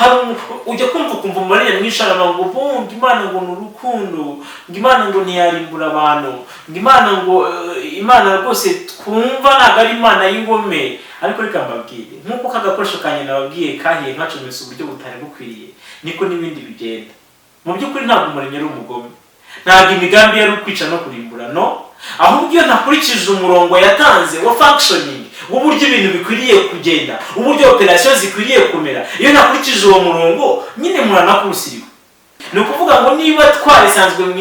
Hari ujya kumva ukumva umubare nyamwinshi aravuga ngo ngo Imana ngo ni urukundo, ngo Imana ngo ntiyarimbura abantu, ngo Imana ngo Imana rwose twumva ntabwo ari Imana y'ingome. Ariko reka mbabwire, nk'uko ka gakoresho kanjye nababwiye kahiye nkacometse uburyo butari bukwiriye, niko n'ibindi bigenda. Mu by'ukuri ntabwo Umuremyi ari umugome, ntabwo imigambi yari ukwica no kurimbura, no ahubwo iyo ntakurikije umurongo yatanze wa functioning, w'uburyo ibintu bikwiriye kugenda, uburyo operasiyo zikwiriye kumera, iyo ntakurikije uwo murongo nyine muranakurusiriwe. Ni ukuvuga ngo niba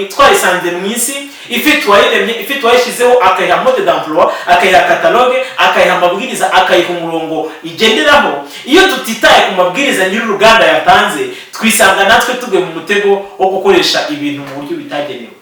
twarisanze mu isi ifite uwayiremye, ifite uwayishyizeho, akayiha mode d'emploi, akayiha catalogue, akayiha amabwiriza, akayiha umurongo igenderaho, iyo tutitaye ku mabwiriza nyir'uruganda yatanze, twisanga natwe tuguye mu mutego wo gukoresha ibintu mu buryo bitagenewe.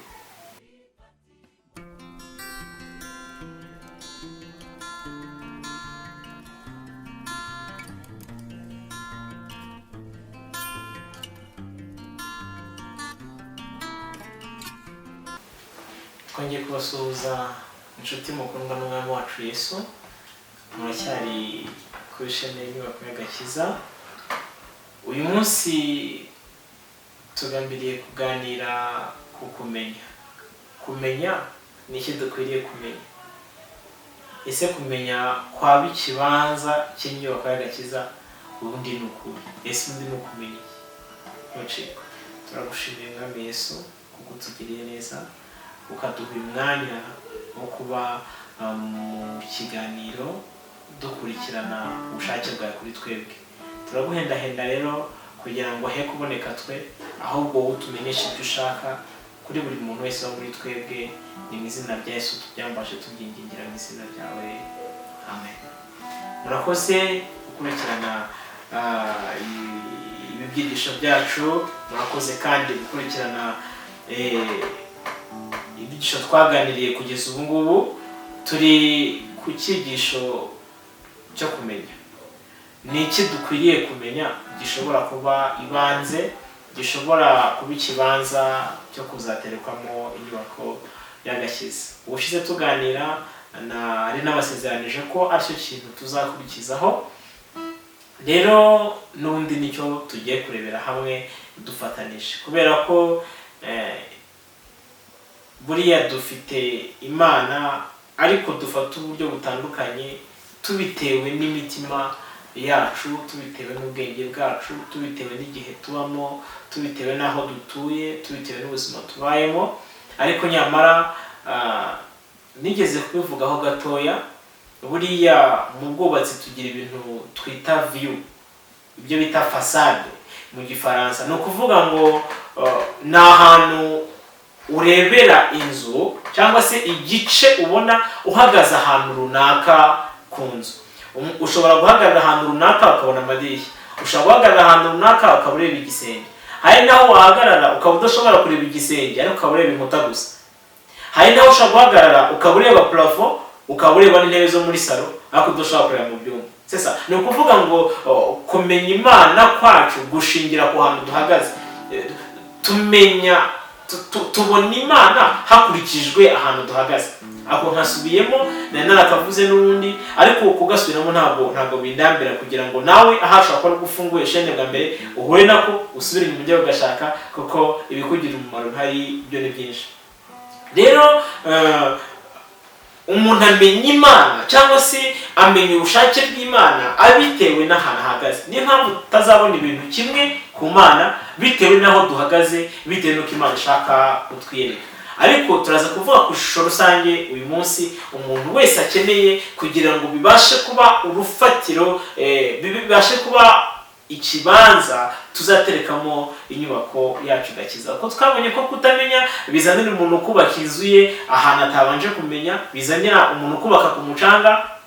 Twongeye kubasuhuza, inshuti mukundwa n'Umwami wacu Yesu. Muracyari kuri shene y'Inyubako y'Agakiza. Uyu munsi tugambiriye kuganira ku kumenya. Kumenya ni iki dukwiriye kumenya? Ese kumenya kwaba ikibanza cy'inyubako y'agakiza ubundi ni ukuri? Ese ubundi ni ukumenya iki? Ntucikwe. Turagushimiye, Mwami Yesu, kuko utugiriye neza ukaduha uyu mwanya wo kuba mu kiganiro dukurikirana ubushake bwawe kuri twebwe. Turaguhendahenda rero kugira ngo he kuboneka twe, ahubwo wowe utumenyeshe ibyo ushaka kuri buri muntu wese wo muri twebwe. Ni mu izina rya Yesu tubyambaje, tubyingingira mu izina ryawe, amen. Murakoze gukurikirana ibi byigisho byacu. Murakoze kandi gukurikirana ibyigisho twaganiriye kugeza ubu ngubu. Turi ku cyigisho cyo kumenya. Ni iki dukwiriye kumenya gishobora kuba ibanze, gishobora kuba ikibanza cyo kuzaterekwamo inyubako y'agakiza? Ubushize tuganira nari nabasezeranije ko aricyo kintu tuzakurikizaho. Rero n'ubundi nicyo tugiye kurebera hamwe dufatanije, kubera ko buriya dufite Imana, ariko dufata uburyo butandukanye tubitewe n'imitima yacu, tubitewe n'ubwenge bwacu, tubitewe n'igihe tubamo, tubitewe n'aho dutuye, tubitewe n'ubuzima tubayemo. Ariko nyamara nigeze kubivugaho gatoya, buriya mu bwubatsi tugira ibintu twita view, ibyo bita façade mu Gifaransa. Ni ukuvuga ngo ni ahantu urebera inzu, cyangwa se igice ubona uhagaze ahantu runaka ku nzu. Ushobora guhagarara ahantu runaka ukabona amadirishya, ushobora guhagarara ahantu runaka ukaba ureba igisenge. Hari n'aho wahagarara ukaba udashobora kureba igisenge, ariko ukaba ureba inkuta gusa. Hari n'aho ushobora guhagarara ukaba ureba plafond, ukaba ureba n'intebe zo muri salon, ariko udashobora kureba mu byumba. Sesa ni ukuvuga ngo kumenya Imana kwacu gushingira ku hantu duhagaze. Tumenya tubona Imana hakurikijwe ahantu duhagaze. Ako nkasubiyemo, nari narakavuze n'ubundi, ariko kugasubiramo ntabwo bindambira, kugira ngo nawe aho ashobora kuba ufunguye shene bwa mbere uhure nako, usubire inyuma ujye ugashaka, kuko ibikugirira umumaro ntari byo ni byinshi. Rero umuntu amenya Imana cyangwa se amenya ubushake bw'Imana abitewe n'ahantu ahagaze. Niyo mpamvu tutazabona ibintu kimwe ku Mana bitewe n'aho duhagaze, bitewe n'uko Imana ishaka kutwiyereka. Ariko turaza kuvuga ku ishusho rusange uyu munsi umuntu wese akeneye kugira ngo bibashe kuba urufatiro, bibashe kuba ikibanza tuzaterekamo inyubako yacu gakiza. Kuko twabonye ko kutamenya bizanira umuntu kubaka inzu ye ahantu atabanje kumenya, bizanira umuntu kubaka ku mucanga,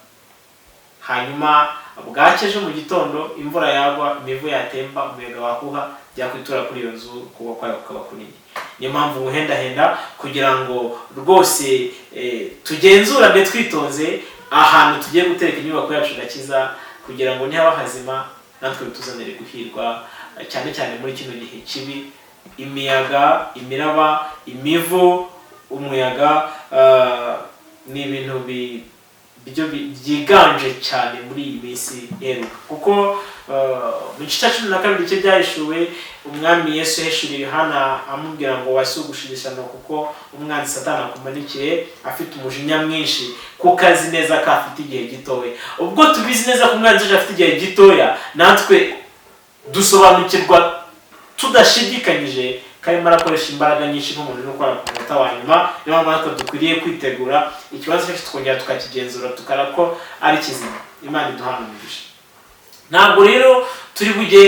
hanyuma bwacye ejo mu gitondo imvura yagwa, imivu yatemba, umuyaga wahuha, byakwitura kuri iyo nzu, kugwa kwayo kukaba kunini. Niyo mpamvu nguhendahenda kugira ngo rwose tugenzurane twitonze ahantu tugiye gutereka inyubako yacu gakiza, kugira ngo nihaba hazima natwe bituzanire guhirwa, cyane cyane muri kino gihe kibi, imiyaga, imiraba, imivu, umuyaga, ni ibintu Byo byiganje cyane muri iyi minsi iheruka, kuko mu gice cya 12 cy'Ibyahishuwe, Umwami Yesu yahishuriye Yohana amubwira ngo: "Wasugushije ishyano, kuko umwanzi Satani akumanikiye afite umujinya mwinshi, kuko azi neza ko afite igihe gitoya." Ubwo tubizi neza ko umwanzi wacu afite igihe gitoya, natwe dusobanukirwa tudashidikanyije ko arimo arakoresha imbaraga nyinshi nk'umuntu uri gukora ku munota wa nyuma. Niyo mpamvu natwe dukwiriye kwitegura ikibazo cyacu, tukongera tukakigenzura, tukareba ko ari kizima. Imana iduhana umugisha. Ntabwo rero turi bujye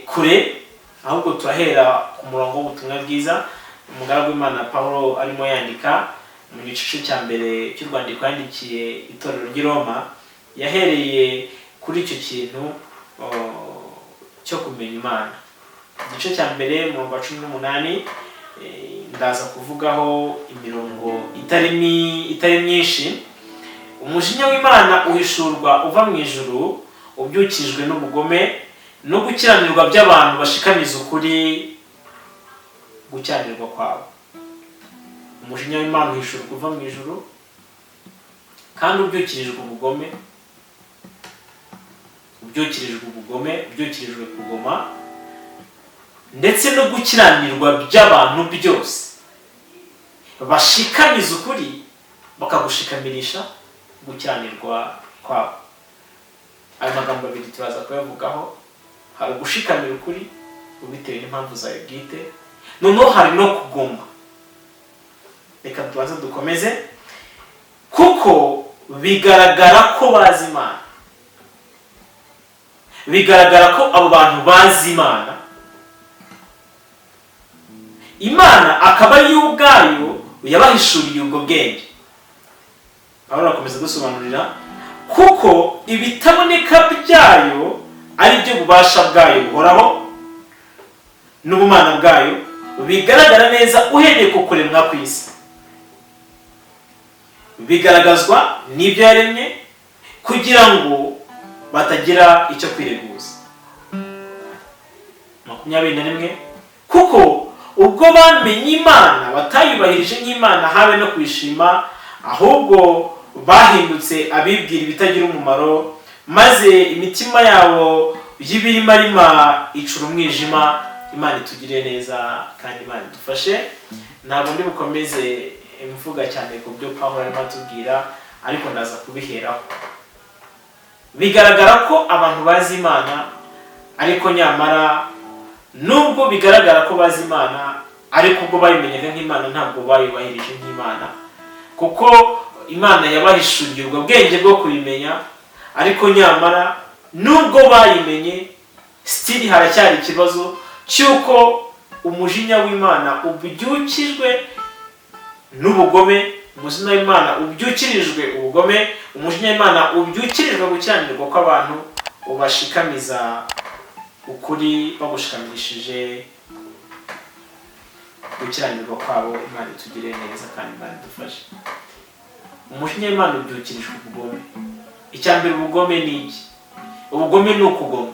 kure, ahubwo turahera ku murongo w'ubutumwa bwiza umugaragu w'Imana Paul arimo yandika mu gice cya mbere cy'urwandiko yandikiye itorero ry'i Roma. Yahereye kuri icyo kintu cyo kumenya Imana. Igice cya mbere, umurongo wa 18, ndaza kuvugaho imirongo itari myinshi. Umujinya w'Imana uhishurwa uva mu ijuru, ubyukijwe n'ubugome no gukiranirwa by'abantu bashikamiza ukuri gukiranirwa kwabo. Umujinya w'Imana uhishurwa uva mu ijuru kandi ubyukirijwe ubugome, ubyukirijwe ubugome, ubyukirijwe kugoma ndetse no gukiranirwa by'abantu byose bashikamiza ukuri, bakagushikamirisha gukiranirwa kwabo. Ayo magambo abiri turaza kuyavugaho. Hari ugushikamira ukuri bitewe n'impamvu zawe bwite, noneho hari no kugoma. Reka tubanze dukomeze. Kuko bigaragara ko bazi Imana, bigaragara ko abo bantu bazi Imana, Imana akaba ariyo ubwayo yabahishuriye ubwo bwenge. Pawulo arakomeza adusobanurira: kuko ibitaboneka byayo ari byo bubasha bwayo buhoraho n'ubumana bwayo, bigaragara neza uhereye ku kuremwa kw'isi, bigaragazwa n'ibyo yaremye, kugira ngo batagira icyo kwireguza. 21: kuko ubwo bamenye Imana, batayubahirije nk'Imana, habe no kuyishima, ahubwo bahindutse abibwira ibitagira umumaro, maze imitima yabo y'ibirimarima icura umwijima. Imana itugirire neza kandi Imana idufashe. Ntabwo ndi bukomeze mvuga cyane ku byo Pawulo arimo atubwira, ariko ndaza kubiheraho. Bigaragara ko abantu bazi Imana, ariko nyamara nubwo bigaragara ko bazi Imana, ariko ubwo bayimenyaga nk'Imana ntabwo bayubahirije nk'Imana, kuko Imana yabahishuriye ubwo bwenge bwo kubimenya, ariko nyamara nubwo bayimenye, still haracyari ikibazo cy'uko umujinya w'Imana ubyukijwe n'ubugome, umujinya w'Imana ubyukirijwe ubugome, umujinya w'Imana ubyukirijwe gukiranirwa kw'abantu ubashikamiza ukuri bagushikamishije gukiranirwa kwabo. Imana itugirire neza kandi Imana idufashe. Umujinya w'Imana ubyukirijwe ubugome. Icya mbere, ubugome ni iki? Ubugome ni ukugoma.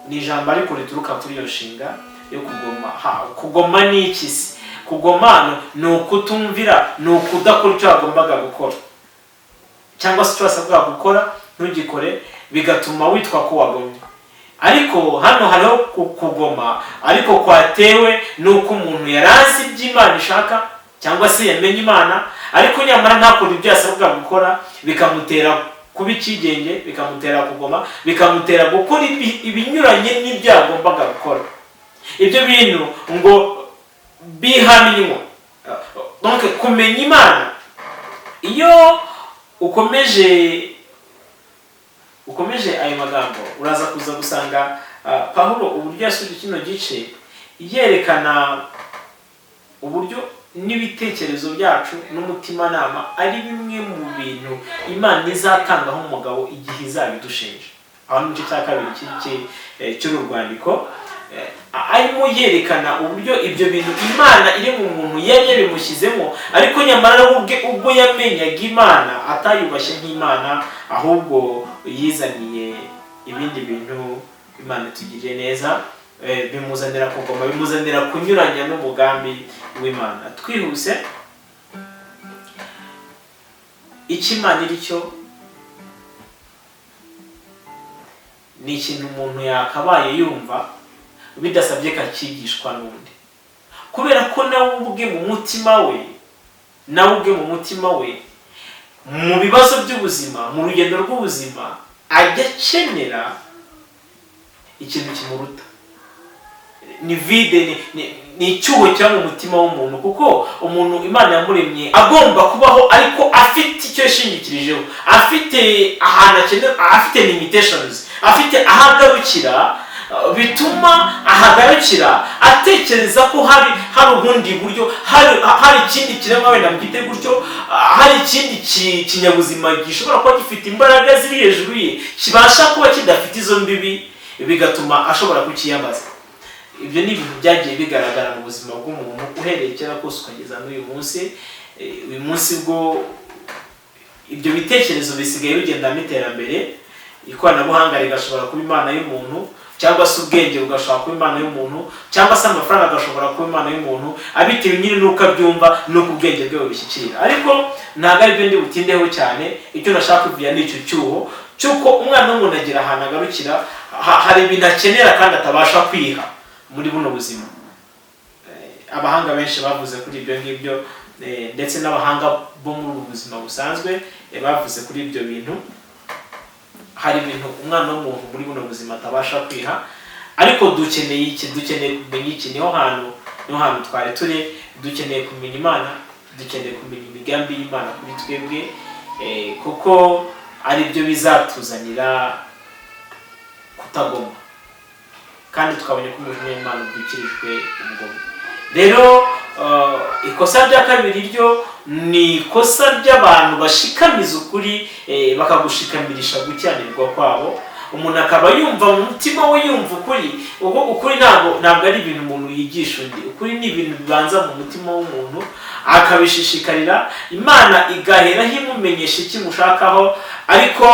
Ni ijambo ariko rituruka kuri iyo nshinga yo kugoma. Kugoma ni iki se? Kugoma ni ukutumvira, ni ukudakora icyo wagombaga gukora, cyangwa se icyo wasabwaga gukora ntugikore, bigatuma witwa ko wagomye. Ariko hano hariho kugoma ariko kwatewe n'uko umuntu yari azi ibyo Imana ishaka, cyangwa se yamenye Imana, ariko nyamara ntakore ibyo yasabwaga gukora, bikamutera kuba icyigenge, bikamutera kugoma, bikamutera gukora ibinyuranye n'ibyo yagombaga gukora. Ibyo bintu ngo bihamywa, donc kumenya Imana. Iyo ukomeje ayo magambo, uraza kuza gusanga Pawulo uburyo yasubije kino gice yerekana uburyo n'ibitekerezo byacu n'umutimanama ari bimwe mu bintu Imana izatangaho umugabo igihe izabidushinja. Aho ni mu gice cya kabiri cy'uru rwandiko. Arimo yerekana uburyo ibyo bintu Imana iri mu muntu yari yabimushyizemo, ariko nyamara we ubwe ubwo yamenyaga Imana atayubashye nk'Imana, ahubwo yizaniye ibindi bintu. Imana itugiriye neza. Bimuzanira kugoma, bimuzanira kunyuranya n'umugambi w'Imana. Twihuse. Icyo Imana iri cyo ni ikintu umuntu yakabaye yumva bidasabye ko akigishwa n'undi, kubera ko nawe ubwe mu mutima we, nawe ubwe mu mutima we, mu bibazo by'ubuzima, mu rugendo rw'ubuzima, ajya akenera ikintu kimuruta. Ni vide, ni icyuho kiba mu mutima w'umuntu, kuko umuntu Imana yamuremye agomba kubaho ariko afite icyo yashingikirijeho, afite ahantu akenera, afite limitations, afite aho agarukira, bituma ahagarukira atekereza ko hari ubundi buryo, hari ikindi kiremwa, wenda mugite gutyo, hari ikindi kinyabuzima gishobora kuba gifite imbaraga ziri hejuru ye, kibasha kuba kidafite izo mbibi, bigatuma ashobora kukiyambaza. Ibyo ni ibintu byagiye bigaragara mu buzima bw'umuntu uhereye kera kose ukageza n'uyu munsi. Uyu munsi bwo ibyo bitekerezo bisigaye bigendamo iterambere, ikoranabuhanga rigashobora kuba imana y'umuntu, cyangwa se ubwenge bugashobora kuba imana y'umuntu, cyangwa se amafaranga agashobora kuba imana y'umuntu, abitewe nyine n'uko abyumva n'uko ubwenge bwe bubishyikira. Ariko ntabwo aribyo ndi butindeho cyane. Icyo nashaka kuvuga ni icyo cyuho cy'uko umwana w'umuntu agira ahantu agarukira, hari ibintu akenera kandi atabasha kwiha muri buno buzima. Abahanga benshi bavuze kuri ibyo ngibyo, ndetse n'abahanga bo muri ubu buzima busanzwe bavuze kuri ibyo bintu. Hari ibintu umwana w'umuntu muri buno buzima atabasha kwiha. Ariko dukeneye iki? Dukeneye kumenya iki? Niho hantu twari turi. Dukeneye kumenya Imana, dukeneye kumenya imigambi y'Imana kuri twebwe, kuko ari byo bizatuzanira kutagoma, kandi tukabona ko umujinya w'Imana ubyukirijwe ubugome. Rero ikosa rya kabiri ryo ni ikosa ry'abantu bashikamiza ukuri, bakagushikamirisha gukiranirwa kwabo. Umuntu akaba yumva mu mutima we, yumva ukuri. Ubwo ukuri ntabwo ari ibintu umuntu yigisha undi. Ukuri ni ibintu bibanza mu mutima w'umuntu, akabishishikarira, Imana igaheraho imumenyesha icyo imushakaho. Ariko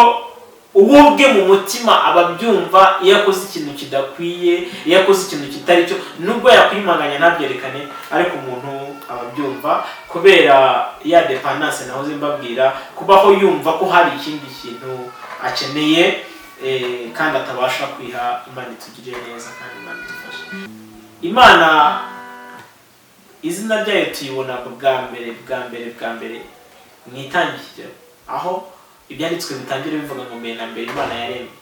uwo ubwe mu mutima aba abyumva iyo akoze ikintu kidakwiye, iyo akoze ikintu kitari cyo, nubwo yakwimanganya ntabyerekane, ariko umuntu aba abyumva kubera ya dépendance nahoze mbabwira, kubaho yumva ko hari ikindi kintu akeneye kandi atabasha kwiha. Imana itugirire neza kandi Imana idufashe. Imana, izina ryayo tuyibona bwa mbere, bwa mbere, bwa mbere mu itangiriro, aho ibyanditswe bitangira bivuga ngo: "Mbere na mbere Imana yaremye."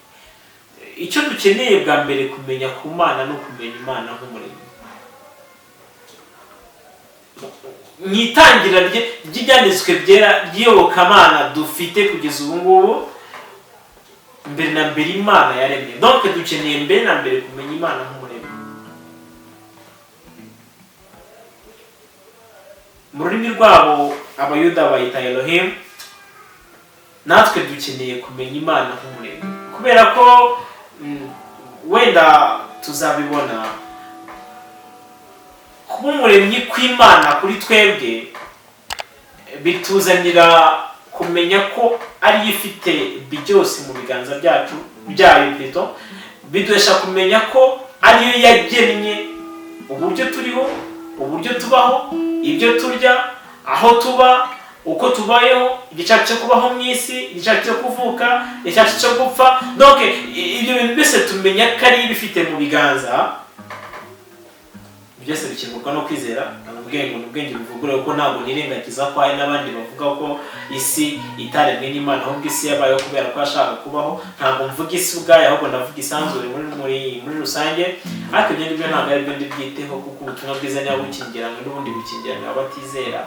Icyo dukeneye bwa mbere kumenya ku Mana ni ukumenya Imana nk'umuremyi. Mu itangira ry'ibyanditswe byera ry'iyobokamana dufite kugeza ubu ngubu, mbere na mbere Imana yaremye. Donc dukeneye mbere na mbere kumenya Imana nk'umuremyi. Mu rurimi rwabo Abayuda bayita Elohim. Natwe dukeneye kumenya Imana nk'umuremyi, kubera ko wenda tuzabibona, kuba umuremyi kw'Imana kuri twebwe bituzanira kumenya ko ariyo ifite byose mu biganza byacu, byayo plutôt. Biduhesha kumenya ko ariyo yagennye uburyo turiho, uburyo tubaho, ibyo turya, aho tuba, uko tubayeho, igihe cyacu cyo kubaho mu isi, igihe cyacu cyo kuvuka, igihe cyacu cyo gupfa. Donc ibyo bintu byose tumenya ko ariyo ibifite mu biganza. Byose bikemurwa no kwizera. Ubwenge ni ubwenge buvugurura, kuko ntabwo nirengagiza ko hari n'abandi bavuga ko isi itaremwe n'Imana, ahubwo isi yabayeho kubera ko yashaka kubaho. Ntabwo mvuga isi ubwayo, ahubwo ndavuga isanzure muri rusange. Ariko ibyo ngibyo ntabwo ari byo ndi bwiteho, kuko ubutumwa bwiza niba bukingiranywe, n'ubundi bukingiranywe abatizera.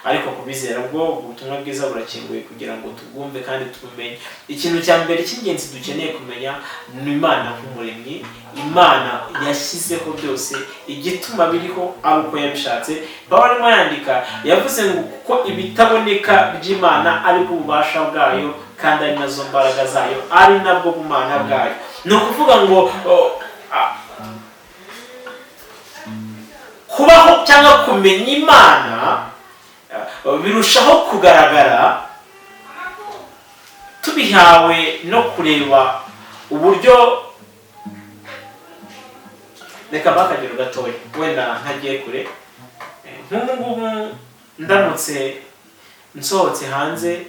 Ariko kubizera bwo, ubutumwa bwiza burakinguye kugira ngo tubwumve kandi tubumenye. Ikintu cya mbere cy'ingenzi dukeneye kumenya ni Imana nk'umuremyi, Imana yashyizeho byose, igituma biriho ari uko yabishatse. Pawulo arimo yandika yavuze ngo: "Kuko ibitaboneka by'Imana ari bwo bubasha bwayo, kandi ari nazo mbaraga zayo, ari nabwo bumana bwayo." Ni ukuvuga ngo kubaho cyangwa kumenya Imana birushaho kugaragara tubihawe no kureba uburyo. Reka mbahe akagero gatoya, wenda ntagiye kure. Nk'ubu ngubu ndamutse nsohotse hanze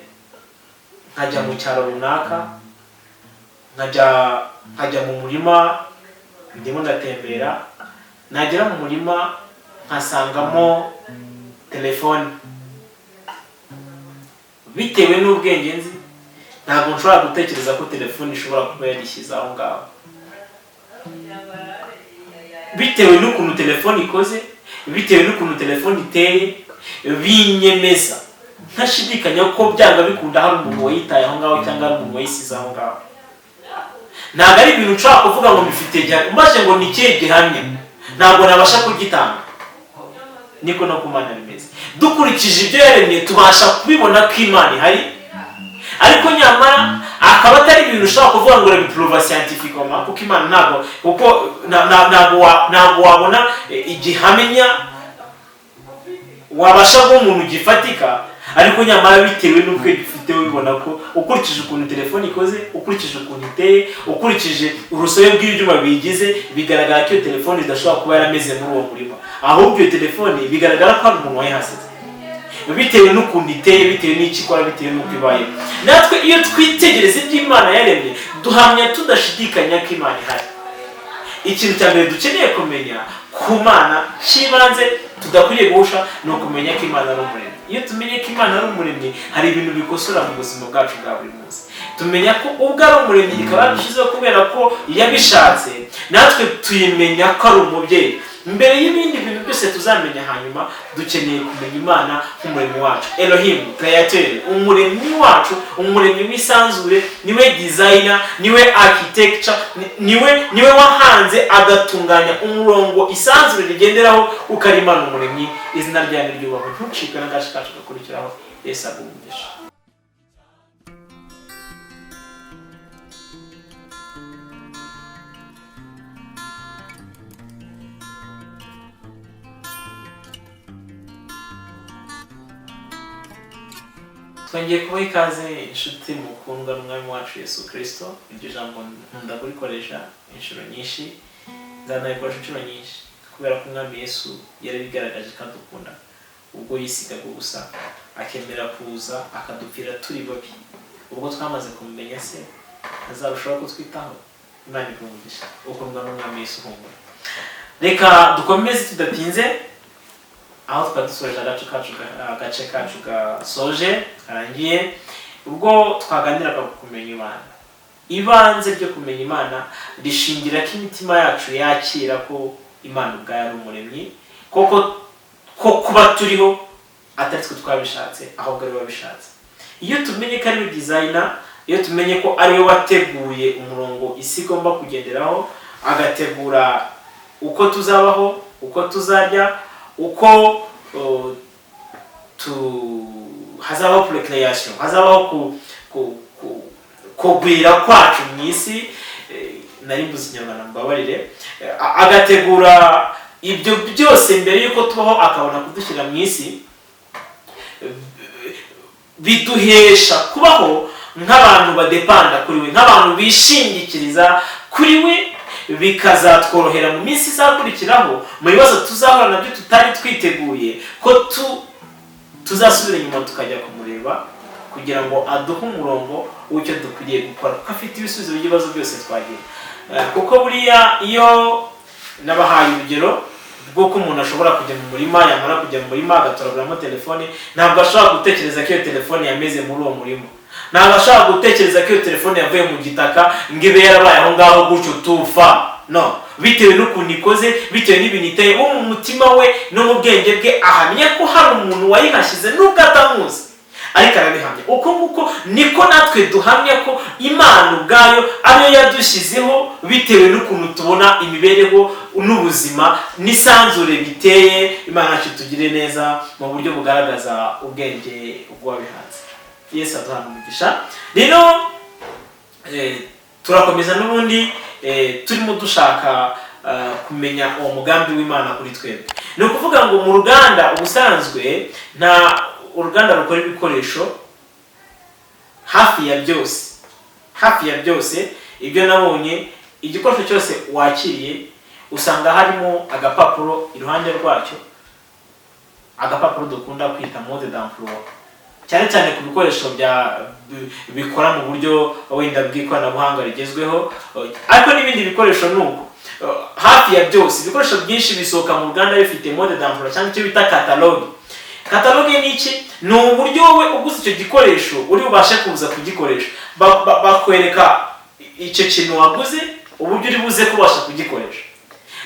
Nkajya mu cyaro runaka, nkajya mu murima, ndimo ndatembera, nagera mu murima nkasangamo telefone. Bitewe n'ubwenge nzi, ntabwo nshobora gutekereza ko telefone ishobora kuba yarishyize aho ngaho. Bitewe n'ukuntu telefone ikoze, bitewe n'ukuntu telefone iteye, binyemeza ntashidikanya ko byanga bikunda hari umuntu wayitaye aho ngaho cyangwa hari umuntu wayisize aho ngaho. Ntabwo ari ibintu nshobora kuvuga ngo mbifite gihamya. Umbajije ngo ni ikihe gihamya, ntabwo nabasha kugitanga. Niko no ku Mana bimeze. Dukurikije ibyo yaremye, tubasha kubibona ko Imana ihari, ariko nyamara akaba atari ibintu ushobora kuvuga ngo urabiprouva scientifiquement, kuko Imana ntabwo, kuko ntabwo wabona igihamya wabasha guha umuntu gifatika. Ariko nyamara bitewe n'ubwenge ufite, ubibona ko ukurikije ukuntu telefone ikoze, ukurikije ukuntu iteye, ukurikije urusobe rw'ibyuma biyigize, bigaragara ko iyo telefone idashobora kuba yarameze muri uwo murima. Ahubwo iyo telefone bigaragara ko hari umuntu wayihasize, bitewe n'ukuntu iteye, bitewe n'icyo ikora, bitewe n'uko ibayeho. Natwe iyo twitegereza ibyo Imana yaremye, duhamya tudashidikanya ko Imana ihari. Ikintu cya mbere dukeneye kumenya ku Mana cy'ibanze tudakwiriye guhusha ni ukumenya ko Imana ari Umuremyi. Iyo tumenye ko Imana ari Umuremyi, hari ibintu bikosora mu buzima bwacu bwa buri munsi. Tumenya ko ubwo ari Umuremyi, ikaba yarabishyizeho kubera ko yabishatse. Natwe tuyimenya ko ari umubyeyi. Mbere y'ibindi bintu byose tuzamenya hanyuma, dukeneye kumenya Imana nk'Umuremyi wacu, Elohim, créateur, Umuremyi wacu, Umuremyi w'isanzure. Niwe designer, niwe architecture, niwe wahanze agatunganya umurongo isanzure rigenderaho, uko ari Imana Umuremyi. Izina ryayo ryubahwe. Ntucikwe n'agace kacu gakurikiraho. Yesu aguhe umugisha. Twongeye kubaha ikaze, inshuti mukundwa n'Umwami wacu Yesu Kirisito. Iryo jambo nkunda kurikoresha inshuro nyinshi, nzanabikoresha inshuro nyinshi, kubera ko Umwami Yesu yarabigaragaje ko adukunda ubwo yisigaga ubusa, akemera kuza akadupfira turi babi. Ubwo twamaze kumumenya se, azarushaho kutwitaho? Imana iguhe umugisha, ukundwa n'Umwami Yesu. Humura, reka dukomeze tudatinze aho twari dusoje agace kacu gasoje karangiye, ubwo twaganiraga ku kumenya Imana. Ibanze ryo kumenya Imana rishingira ko imitima yacu yakira ko Imana ubwayo ari Umuremyi koko, ko kuba turiho atari twe twabishatse, ahubwo ari we wabishatse. Iyo tumenye ko ari we designer, iyo tumenye ko ari we wateguye umurongo isi igomba kugenderaho, agategura uko tuzabaho, uko tuzarya, uko hazabaho procreation, hazabaho kugwira kwacu mu isi, nari mbuze Ikinyarwanda, mbabarire. Agategura ibyo byose mbere y'uko tubaho, akabona kudushyira mu isi, biduhesha kubaho nk'abantu badepanda kuri we, nk'abantu bishingikiriza kuri we. Bikazatworohera mu minsi izakurikiraho, mu bibazo tuzahura nabyo tutari twiteguye, ko tuzasubira inyuma tukajya kumureba kugira ngo aduhe umurongo w'icyo dukwiriye gukora, kuko afite ibisubizo by'ibibazo byose twagira. Kuko buriya iyo nabahaye urugero bw'uko umuntu ashobora kujya mu murima, yamara kujya mu murima agatoraguramo telefone, ntabwo ashobora gutekereza ko iyo telefone yameze muri uwo murima, ntabwo ashobora gutekereza ko iyo telefone yavuye mu gitaka ngo ibe yarabaye aho ngaho gutyo tufa. No bitewe n'ukuntu ikoze, bitewe n'ibintu iteye, wo mu mutima we no mu bwenge bwe ahamya ko hari umuntu wayihashyize, nubwo atamuzi, ariko arabihamya. Uko nguko niko natwe duhamya ko Imana ubwayo ariyo yadushyizeho, bitewe n'ukuntu tubona imibereho n'ubuzima n'isanzure biteye. Imana yacu tugire neza mu buryo bugaragaza ubwenge bw'uwabihanze. Yesu aduhana umugisha. Rero turakomeza n'ubundi, turimo dushaka kumenya uwo mugambi w'Imana kuri twebwe. Ni ukuvuga ngo mu ruganda ubusanzwe, nta uruganda rukora ibikoresho hafi ya byose ibyo nabonye, igikoresho cyose wakiriye usanga harimo agapapuro iruhande rwacyo, agapapuro dukunda kwita mode d'emploi cyangwa se instruction. Cyane cyane ku bikoresho bikora mu buryo wenda bw'ikoranabuhanga rigezweho, ariko n'ibindi bikoresho ni uko. Hafi ya byose, ibikoresho byinshi bisohoka mu ruganda bifite mode d'emploi cyangwa icyo bita catalogue. Catalogue ni iki? Ni uburyo wowe uguze icyo gikoresho uri bubashe kuza kugikoresha. Bakwereka icyo kintu waguze, uburyo uri buze kubasha kugikoresha.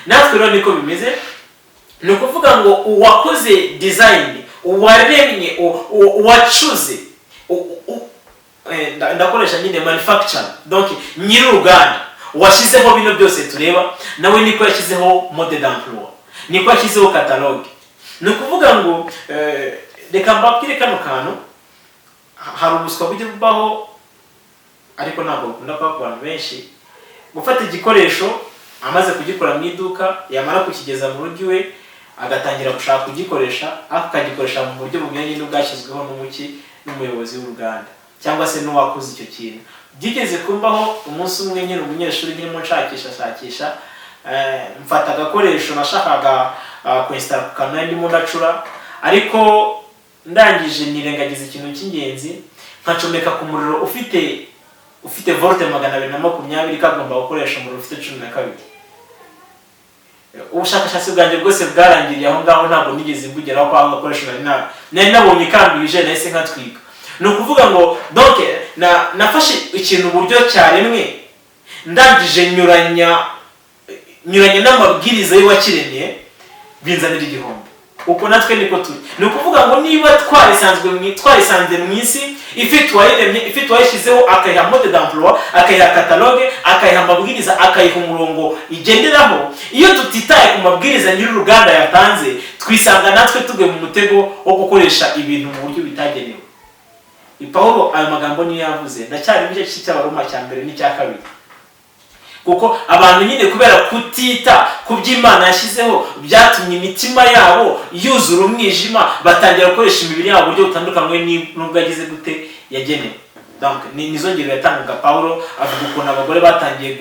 Natwe rero niko bimeze. Ni ukuvuga ngo uwakoze design, uwaremye, uwacuze, ndakoresha nyine manufacture, donc nyir'uruganda washyizeho bino byose tureba, nawe niko yashyizeho mode d'emploi, niko yashyizeho catalogue. Ni ukuvuga ngo reka mbabwire kano kantu. Hari ubuswa bujya bubaho, ariko ntabwo bukunda kuba ku bantu benshi: gufata igikoresho amaze kugikora mu iduka, yamara kukigeza mu rugo iwe, agatangira gushaka kugikoresha, ariko akagikoresha mu buryo bunyuranye n'ubwashyizweho n'umuyobozi w'uruganda cyangwa se n'uwakoze icyo kintu. Byigeze kumbaho umunsi umwe nyine, umunyeshuri, nkirimo nshakisha shakisha, mfata agakoresho nashakaga kwinstalla ku kantu nari ndimo ndacura, ariko ndangije nirengagiza ikintu cy'ingenzi, nkacomeka ku muriro ufite volt 220, kagomba gukoresha umuriro ufite 12. Ubushakashatsi bwanjye bwose bwarangiriye aho ngaho, ntabwo nigeze mbugeraho kwa gakoresho nari nabonye kambije, nahise nkatwika. Ni ukuvuga ngo donc nafashe ikintu uburyo cyaremwe, ndangije nyuranya n'amabwiriza y'uwakiremye, binzanira igihombo. Uko natwe niko turi. Ni ukuvuga ngo niba twarisanze mu isi ifite uwayiremye, ifite uwayishyizeho, akayiha mode d'emploi, akayiha catalogue, akayiha amabwiriza, akayiha umurongo igenderaho, iyo tutitaye ku mabwiriza nyir'uruganda yatanze, twisanga natwe tuguye mu mutego wo gukoresha ibintu mu buryo bitagenewe. Pawulo ayo magambo niyo yavuze. Ndacyari mu gice cy'Abaroma cya mbere n'icya kabiri, kuko abantu nyine kubera kutita ku byo Imana yashyizeho, byatumye imitima yabo yuzura umwijima, batangira gukoresha imibiri yabo mu buryo butandukanye n'ubwo yagize gute, yagenewe. Donc nizo ngero yatangaga Pawulo, avuga ukuntu abagore batangiye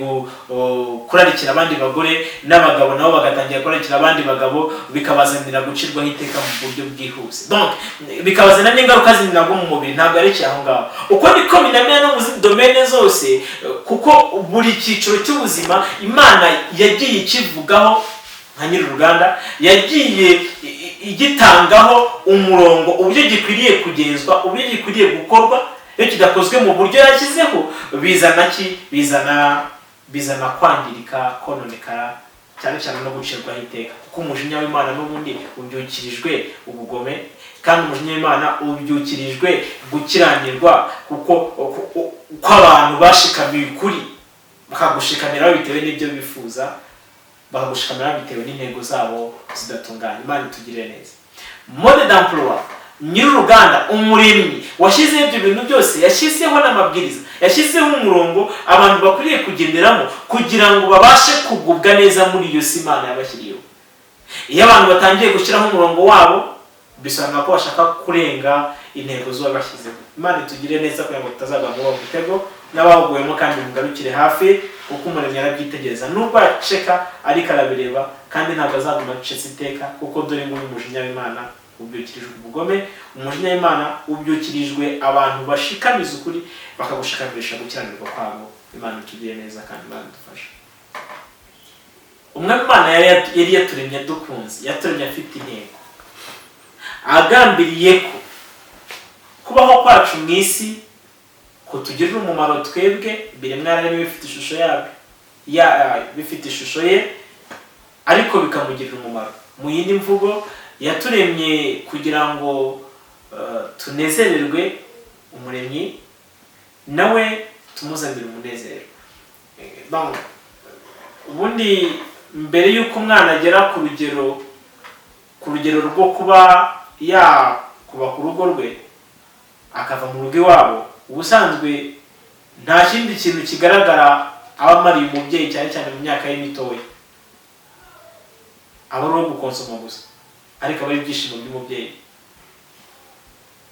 kurarikira abandi bagore, n'abagabo nabo bagatangira kurarikira abandi bagabo, bikabazanira gucirwaho iteka mu buryo bwihuse, donc bikabazanira n'ingaruka zindi nabwo mu mubiri. Ntabwo yarekeye aho ngaho. Uko niko binamera no mu zindi domaine zose, kuko buri cyiciro cy'ubuzima Imana yagiye ikivugaho nka nyir'uruganda, yagiye igitangaho umurongo, uburyo gikwiriye kugenzwa, uburyo gikwiriye gukorwa. Iyo kidakozwe mu buryo yashyizeho, bizana ki? Bizana kwangirika, kononekara, cyane cyane no gucirwaho iteka, kuko umujinya w'Imana n'ubundi ubyukirijwe ubugome, kandi umujinya w'Imana ubyukirijwe gukiranirwa, kuko ko abantu bashikamiye ukuri, bakagushikamira bitewe n'ibyo bifuza, bakagushikamira bitewe n'intego zabo zidatunganye. Imana itugirire neza. Mode d'emploi: nyir'uruganda, umuremyi washyizeho ibyo bintu byose, yashyizeho n'amabwiriza, yashyizeho umurongo abantu bakwiriye kugenderamo kugira ngo babashe kugubwa neza muri iyo si Imana yabashyiriyeho. Iyo abantu batangiye gushyiraho umurongo wabo, bisobanura ko bashaka kurenga intego z'uwabashyizeho. Imana itugire neza kugira ngo tutazagwa muri uwo mutego, n'abawuguyemo kandi mugarukire hafi, kuko Umuremyi arabyitegereza. Nubwo yaceka, ariko arabireba, kandi ntabwo azaguma acecetse iteka, kuko dore nguyu umujinya w'Imana ubyukirijwe ubugome, umujinya w'Imana ubyukirijwe abantu bashikamiza ukuri, bakagushikamisha gukiranirwa kwabo. Imana itugire neza kandi Imana idufashe. Umwami Imana yari yaturemye adukunze, yaturemye afite intego, agambiriye ko kubaho kwacu mu isi kutugirira umumaro twebwe biremwa yararemye bifite ishusho yabyo, bifite ishusho ye, ariko bikamugirira umumaro. Mu yindi mvugo, yaturemye kugira ngo tunezererwe Umuremyi, nawe tumuzanire umunezero. Donc, ubundi mbere y'uko umwana agera ku rugero rwo kuba yakubaka urugo rwe, akava mu rugo iwabo, ubusanzwe nta kindi kintu kigaragara aba amariye umubyeyi, cyane cyane mu myaka ye mitoya, aba ari uwo gukonsoma gusa, ariko aba ari ibyishimo by'umubyeyi.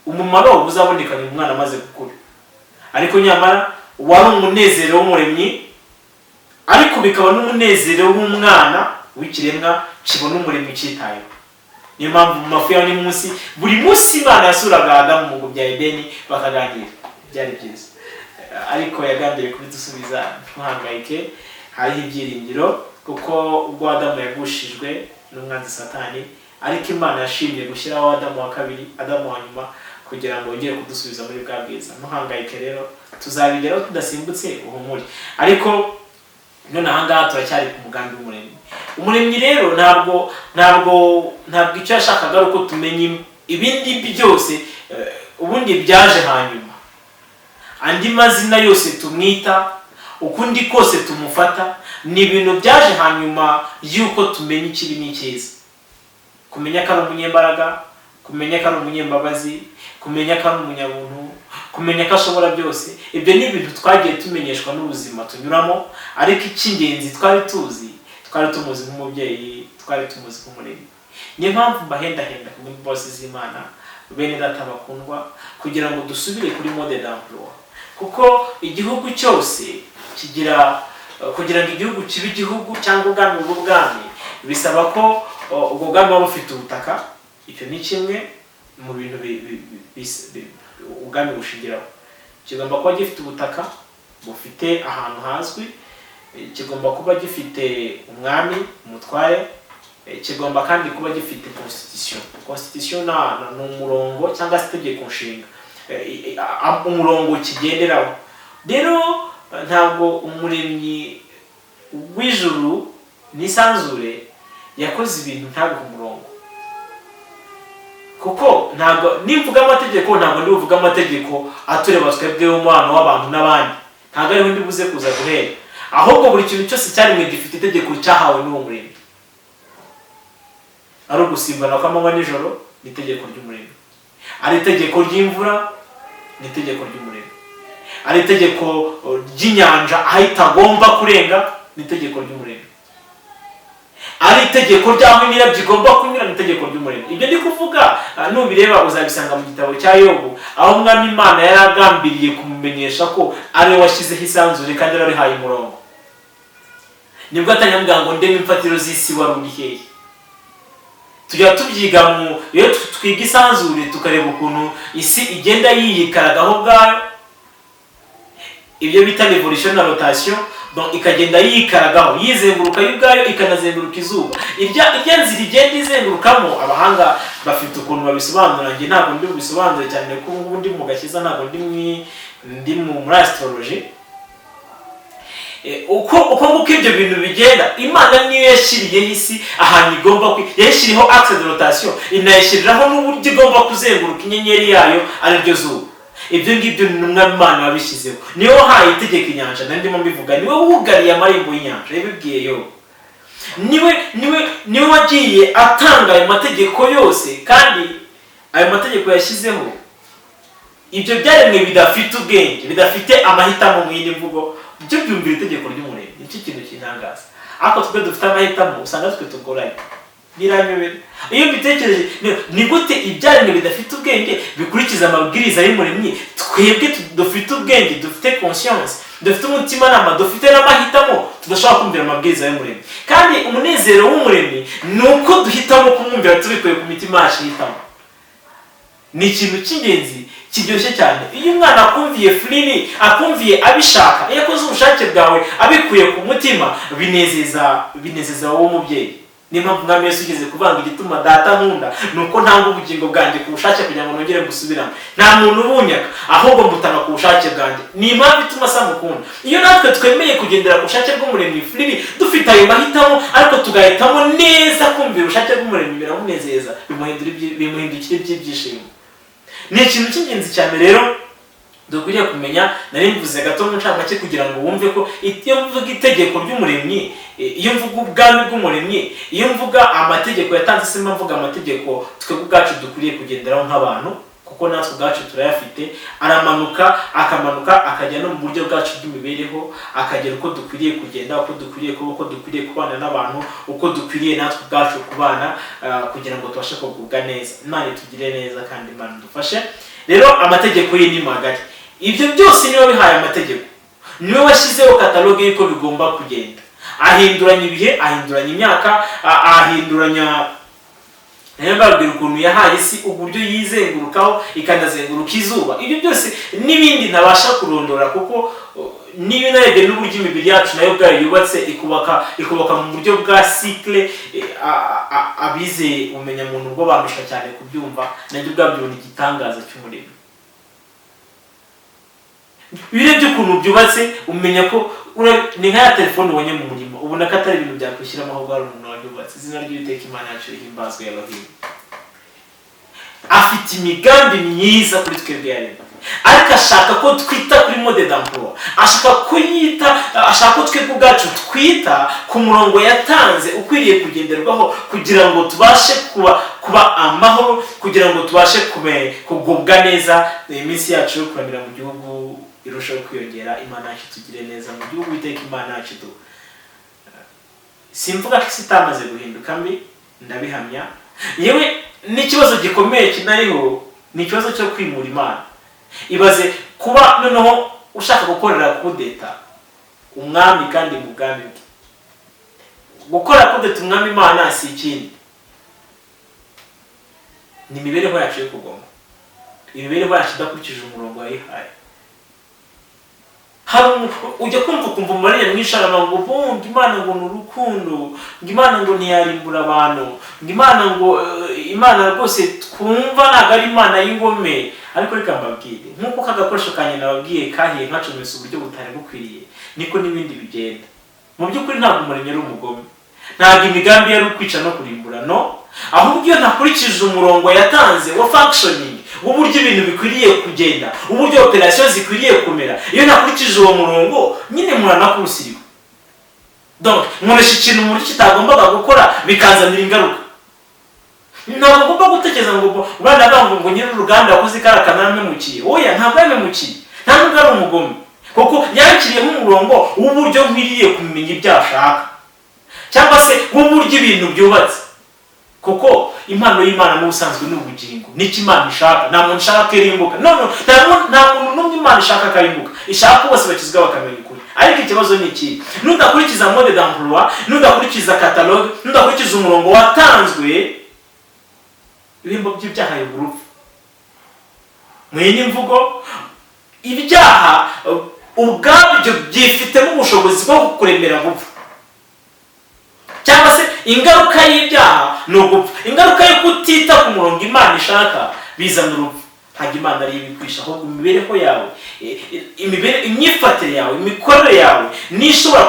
Umumaro uzaboneka nyuma umwana amaze gukura, ariko nyamara wari umunezero w'Umuremyi, ariko bikaba n'umunezero w'umwana w'ikiremwa kibona Umuremyi cyitayeho. Niyo mpamvu mu mafu ya munsi, buri munsi, Imana yasuraga Adamu mu ngobyi ya Edeni bakaganira. Byari byiza, ariko yagambiriye kubidusubiza. Ntuhangayike, hariho ibyiringiro, kuko ubwo Adamu yagushijwe n'umwanzi Satani, ariko Imana yashimye gushyiraho Adamu wa kabiri, Adamu wa nyuma, kugira ngo yongere kudusubiza muri bwa bwiza. Ntuhangayike rero, tuzabigeraho tudasimbutse, uhumure. Ariko none ahangaha turacyari ku mugambi w'Umuremyi. Umuremyi rero ntabwo icyo yashakaga ari uko tumenya ibindi byose. Ubundi byaje hanyuma. Andi mazina yose tumwita, ukundi kose tumufata, ni ibintu byaje hanyuma y'uko tumenya ikibi n'icyiza. Kumenya ko ari umunyembaraga, kumenya ko ari umunyembabazi, kumenya ko ari umunyabuntu, kumenya ko ashobora byose, ibyo ni ibintu twagiye tumenyeshwa n'ubuzima tunyuramo. Ariko icy'ingenzi twari tuzi, twari tumuzi nk'umubyeyi, twari tumuzi nk'Umuremyi. Niyo mpamvu mbahendahenda ku bw'imbabazi z'Imana, bene data bakundwa, kugira ngo dusubire kuri mode d'emploi, kuko igihugu cyose kigira, kugira ngo igihugu kibe igihugu cyangwa ubwami bw'ubwami, bisaba ko ubwo bwami buba bufite ubutaka. Icyo ni kimwe mu bintu ubwami bushingiraho. Kigomba kuba gifite ubutaka, bufite ahantu hazwi, kigomba kuba gifite umwami, umutware, kigomba kandi kuba gifite constitution. Constitution ni umurongo cyangwa se itegeko nshinga, umurongo kigenderaho. Rero ntabwo Umuremyi w'ijuru n'isanzure yakoze ibintu ntabihe umurongo, kuko ntabwo nimvuga amategeko, ntabwo ndi buvuge amategeko atureba twebwe umubano w'abantu n'abandi. Ntabwo ariho ndi buze kuza guhera, ahubwo buri kintu cyose cyaremwe gifite itegeko cyahawe n'uwo Muremyi. Ari ugusimbana kw'amanywa nijoro, ni itegeko ry'Umuremyi. Ari itegeko ry'imvura, ni itegeko ry'Umuremyi. Ari itegeko ry'inyanja aho itagomba kurenga, ni itegeko ry'Umuremyi. Ari itegeko ry'aho imirabyo igomba kunyura, ni itegeko ry'Umuremyi. Ibyo ndi kuvuga, nubireba uzabisanga mu gitabo cya Yobu, aho Umwami Imana yari agambiriye kumumenyesha ko ari we washyizeho isanzure kandi yarihaye umurongo. Nibwo atangira amubwira ngo: "Ndeme imfatiro z'isi wari uri hehe?" Tujya tubyiga mu iyo twiga isanzure, tukareba ukuntu isi igenda yiyikaragaho ubwayo, ibyo bita revolution na rotation. Donc ikagenda yikaragaho, yizenguruka yo ubwayo, ikanazenguruka izuba. Irya nzira igenda izengurukamo, abahanga bafite ukuntu babisobanura. Njye ntabwo ndi bubisobanure cyane kuko ubu ngubu ndi mu gakiza, ntabwo ndi muri astrology. Uko nguko ibyo bintu bigenda, Imana niyo yashyiriyeho isi ahantu igomba, yayishyiriyeho axe de rotation, inayishyiriraho n'uburyo igomba kuzenguruka inyenyeri yayo, ari ryo zuba. Ibyo ngibyo ni Umwami Imana wabishyizeho, niwe wahaye itegeko inyanja. Nari ndimo mbivuga, niwe wugariye amarembo y'inyanja, yabibwiye yo. Niwe wagiye atanga ayo mategeko yose, kandi ayo mategeko yashyizeho ibyo byaremwe bidafite ubwenge, bidafite amahitamo. Mu yindi mvugo, byo byumvira itegeko ry'Umuremyi. Nicyo kintu kintangaza. Ariko twe dufite amahitamo, usanga twe tugoranye. Biranyobera iyo mbitekereje. Ni gute ibyaremwe bidafite ubwenge bikurikiza amabwiriza y'Umuremyi, twebwe dufite ubwenge, dufite conscience, dufite umutimanama, dufite n'amahitamo, tudashobora kumvira amabwiriza y'Umuremyi? Kandi umunezero w'Umuremyi ni uko duhitamo kumwumvira tubikuye ku mitima yacu. Ihitamo ni ikintu cy'ingenzi kiryoshye cyane. Iyo umwana akumviye freely, akumviye abishaka, iyo akoze ubushake bwawe abikuye ku mutima, binezeza wowe umubyeyi. Niyo mpamvu Umwami Yesu ugeze kuvanga: "Igituma Data nkunda ni uko ntanga ubugingo bwanjye ku bushake kugira ngo nongere gusubiramo. Nta muntu ubunyaka, ahubwo mbutanga ku bushake bwanjye." Ni impamvu ituma asa mukunda. Iyo natwe twemeye kugendera ku bushake bw'Umuremyi freely, dufite ayo mahitamo, ariko tugahitamo neza kumvira ubushake bw'Umuremyi, biramunezeza, bimuhindukira iby'ibyishimo. Ni ikintu cy'ingenzi cyane rero dukwiriye kumenya. Nari mvuze gato mu ncamake kugira ngo wumve ko iyo mvuga itegeko ry'Umuremyi, iyo mvuga ubwami bw'Umuremyi, iyo mvuga amategeko yatanze, simba mvuga amategeko twebwe ubwacu dukwiriye kugenderaho nk'abantu, kuko natwe ubwacu turayafite. Aramanuka, akamanuka akajya no mu buryo bwacu bw'imibereho, akagera uko dukwiriye kugenda, uko dukwiriye kuba, uko dukwiriye kubana n'abantu, uko dukwiriye natwe ubwacu kubana, kugira ngo tubashe kugubwa neza. Imana itugire neza kandi Imana idufashe. Rero amategeko ye ni magari. Ibyo byose niwe bihaye amategeko, niwe washyizeho catalogue y'uko bigomba kugenda. Ahinduranya ibihe, ahinduranya imyaka, ahinduranya Nayo mbabwira ukuntu yahaye isi uburyo yizengurukaho, ikanazenguruka izuba, ibyo byose n'ibindi ntabasha kurondora, kuko niba unarebye n'uburyo imibiri yacu nayo ubwayo yubatse, ikubaka mu buryo bwa cycle. Abize ubumenyamuntu bwo bandusha cyane kubyumva, nabyo ubwabyo ni igitangaza cy'umurimo. Iyo urebye ukuntu byubatse, umenya ko ni nka ya telefone ubonye mu murimo, ubona ko atari ibintu byakwishyiramo, ahubwo hari umuntu wabyubatse. Izina ry'Uwiteka Imana yacu rihimbazwe. Y'abahimba afite imigambi myiza kuri twebwe yaremye, ariko ashaka ko twita kuri mode d'emploi, ashaka kuyita, ashaka ko twebwe ubwacu twita ku murongo yatanze ukwiriye kugenderwaho kugira ngo tubashe kuba amahoro, kugira ngo tubashe kugubwa neza, iminsi yacu yo kuramira mu gihugu irushaho kwiyongera. Imana yacu tugire neza mu gihugu Uwiteka Imana yacu duha. Simvuga ko isi itamaze guhinduka mbi, ndabihamya. Yewe, n'ikibazo gikomeye kinariho ni ikibazo cyo kwimura Imana. Ibaze kuba noneho ushaka gukorera kudeta umwami kandi mu bwami bwe. Gukora kudeta umwami Imana si ikindi, ni imibereho yacu yo kugoma, imibereho yacu idakurikije umurongo wayihaye. Hari ujya kumva ukumva umubare nyamwinshi aravuga ngo ngo Imana ngo ni urukundo, ngo Imana ngo ntiyarimbura abantu, ngo Imana ngo Imana rwose twumva ntabwo ari Imana y'ingome. Ariko reka mbabwire, nk'uko ka gakoresho kanjye nababwiye kahiye nkacometse uburyo butari bukwiriye, niko n'ibindi bigenda. Mu by'ukuri ntabwo Umuremyi ari umugome, ntabwo imigambi ye ari ukwica no kurimbura, no ahubwo iyo ntakurikije umurongo yatanze wa functioning, w'uburyo ibintu bikwiriye kugenda, uburyo operasiyo zikwiriye kumera, iyo ntakurikije uwo murongo nyine muranakurusiriwe. Donc nkoresha ikintu mu buryo kitagombaga gukora, bikanzanira ingaruka. Ntabwo ngomba gutekereza ngo bana bango ngo nyiri uruganda wakoze kariya kanaramemukiye. Oya, ntabwo yamemukiye, nta nubwo ari umugome, kuko yakiriyeho umurongo w'uburyo nkwiriye kumenya ibyo ashaka cyangwa se w'uburyo ibintu byubatse, kuko impano y'Imana n'ubusanzwe ni ubugingo. Nicyo Imana ishaka. Nta muntu ishaka ko irimbuka. No, no, nta muntu n'umwe Imana ishaka ko arimbuka. Ishaka ko bose bakizwa bakamenya ukuri. Ariko ikibazo ni iki: nudakurikiza mode d'emploi, nudakurikiza catalogue, nudakurikiza umurongo watanzwe, ibihembo by'ibyaha biba urupfu. Mu yindi mvugo, ibyaha ubwabyo byifitemo ubushobozi bwo kukuremera gupfa, cyangwa se ingaruka y'ibyaha ni ugupfa. Ingaruka yo kutita ku murongo Imana ishaka bizana urupfu. Ntabwo Imana ari ibikwisha, ahubwo imibereho yawe, imyifatire yawe, imikorere yawe niyo ishobora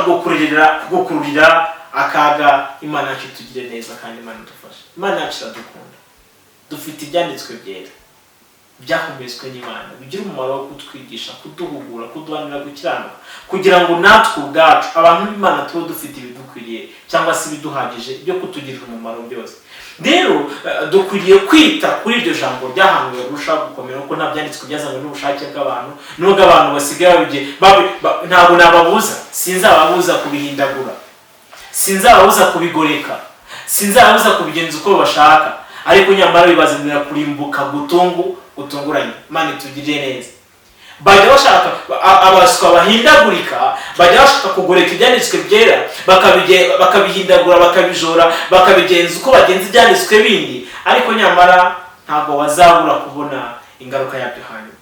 kugukururira akaga. Imana yacu itugire neza kandi Imana idufashe. Imana yacu iradukunda. Dufite ibyanditswe byera byahumetswe n'Imana, bigira umumaro wo kutwigisha, kuduhugura, kuduhanira gukiranuka, kugira ngo natwe ubwacu abantu b'Imana tube dufite ibidukwiriye cyangwa se ibiduhagije byo kutugirira umumaro byose. Rero dukwiriye kwita kuri iryo jambo ryahanuwe kurushaho gukomera, kuko nta byanditswe byazanywe n'ubushake bw'abantu, nubwo abantu basigaye ntabwo nababuza, sinzababuza kubihindagura, sinzababuza kubigoreka, sinzababuza kubigenza uko bashaka, ariko nyamara bibazanira kurimbuka gutunguranye. Imana itugirire neza. Bajya bashaka abaswa bahindagurika, bajya bashaka kugoreka ibyanditswe byera, bakabihindagura, bakabijora, bakabigenza uko bagenza ibyanditswe bindi, ariko nyamara ntabwo bazabura kubona ingaruka yabyo hanyuma,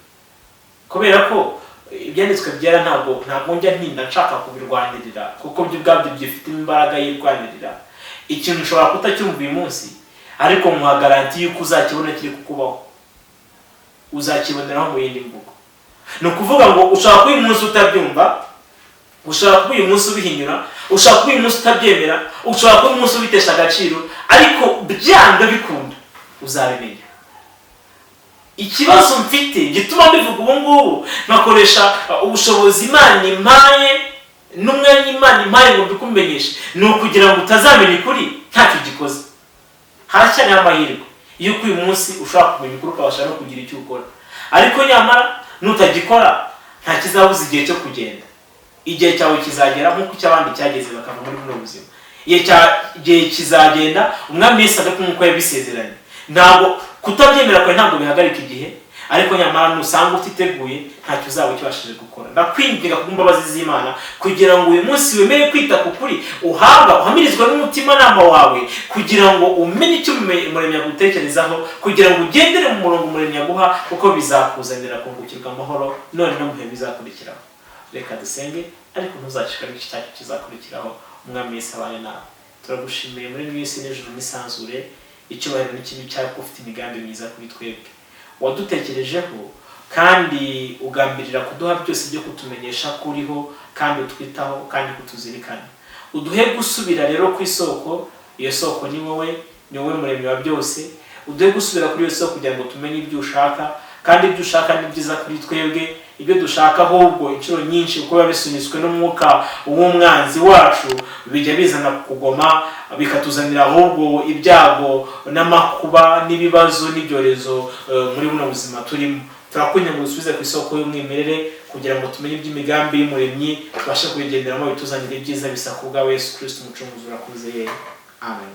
kubera ko ibyanditswe byera ntabwo njya ntinda nshaka kubirwanirira, kuko byo ubwabyo byifitemo imbaraga yirwanirira. Ikintu ushobora kutacyumva uyu munsi, ariko muha garantie y'uko uzakibona kiri kukubaho, uzakiboneraho. Mu yindi mvugo, ni ukuvuga ngo ushobora kuba uyu munsi utabyumva, ushobora kuba uyu munsi ubihinyura, ushobora kuba uyu munsi utabyemera, ushobora kuba uyu munsi ubitesha agaciro, ariko byanga bikunda uzabimenya. Ikibazo mfite gituma mbivuga ubu ngubu, nkakoresha ubushobozi Imana impaye n'umwanya Imana impaye ngo mbikumenyeshe, ni ukugira ngo utazamenya ukuri ntacyo gikoze. Haracyariho amahirwe y'uko uyu munsi ushobora kumenya ukuri, ukabasha no kugira icyo ukora, ariko nyamara nutagikora nta kizabuza igihe cyo kugenda. Igihe cyawe kizagera nk'uko icy'abandi cyageze bakava muri buno buzima. Igihe kizagenda Umwami Yesu agaruka nk'uko yabisezeranye. Ntabwo kutabyemera kwawe ntabwo bihagarika igihe, ariko nyamara igihe kizagera. Ariko nyamara nusanga utiteguye, ntacyo uzaba ukibashije gukora. Ndakwinginga kubw'imbabazi z'Imana kugira ngo uyu munsi wemere kwita ku kuri uhabwa, uhamirizwa n'umutimanama wawe, kugira ngo umenye icyo Umuremyi agutekerezaho, kugira ngo ugendere mu murongo Umuremyi aguha, kuko bizakuzanira kungukirwa amahoro none no mu bihe bizakurikiraho. Reka dusenge, ariko ntuzacika n'igice cyacu kizakurikiraho. Umwami Yesu abane nawe. Turagushimiye muri mwisi n'ijuru n'isanzure. Icyubahiro n'ikibi cyawe, kuko ufite imigambi myiza kuri twebwe. Wadutekerejeho kandi ugambirira kuduha byose byo kutumenyesha ko uriho kandi utwitaho kandi kutuzirikana. Uduhe gusubira rero ku isoko. Iyo soko ni wowe, ni wowe Muremyi wa byose. Uduhe gusubira kuri iyo soko kugira ngo tumenye ibyo ushaka, kandi ibyo ushaka ni byiza kuri twebwe. Ibyo dushaka ahubwo, inshuro nyinshi, kuko biba bisunitswe n'umwuka w'umwanzi wacu, bijya bizana kugoma, bikatuzanira ahubwo ibyago n'amakuba n'ibibazo n'ibyorezo muri buno buzima turimo. Turakwinginga ngo dusubize ku isoko y'umwimerere kugira ngo tumenye iby'imigambi y'Umuremyi, tubashe kubigenderamo, bituzanire ibyiza bisa ku bwawe Yesu Kirisito Umucunguzi. Urakoze ye, amen.